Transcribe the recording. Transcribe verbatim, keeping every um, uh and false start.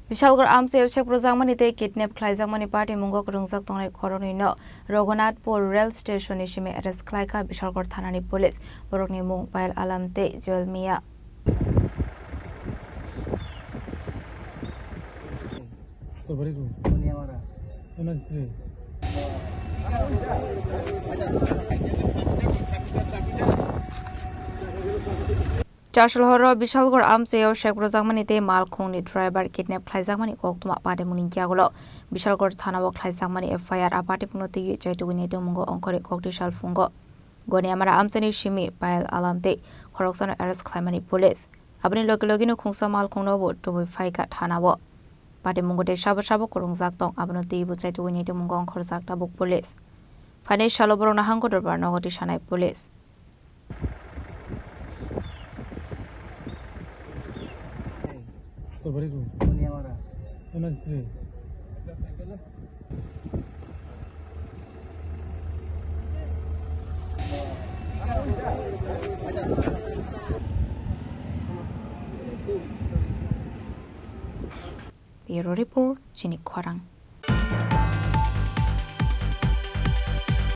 Bishalgarh amchaio seprwjakmani tei kidnap khlaijakmani patimungo kwrwngjak tongnai khoroknwino Raghunathpur rail station ni simi arrest khlaikha Bishalgarh thanani police. Borokni mung Payal Alam tei Joel Mia. Chashalhoro Bishalgarh amchaio seprwjakmani tei malkhungni driver kidnap khlaijakmani koktwma patimungni yagulo Bishalgarh thanao khlaijakmani F I R a patimungno twiwi chaitugwi naitukmungo ongkhorwi kokti salphungo Goniamara amchaini simi Payal Alam tei khoroksano arrest khlaimani police. Aboni logi logino khungsa malkhungnobo tubui phaikha thanao. Patimungo tei sabo sabo kwrwngjak tong, abono twiwi chaitugwi naitukmungo ongkhorjak tabuk police. Phainai salo borokno hangko dorbar nogo tisanai police. Bureau Report, Chini Khorang.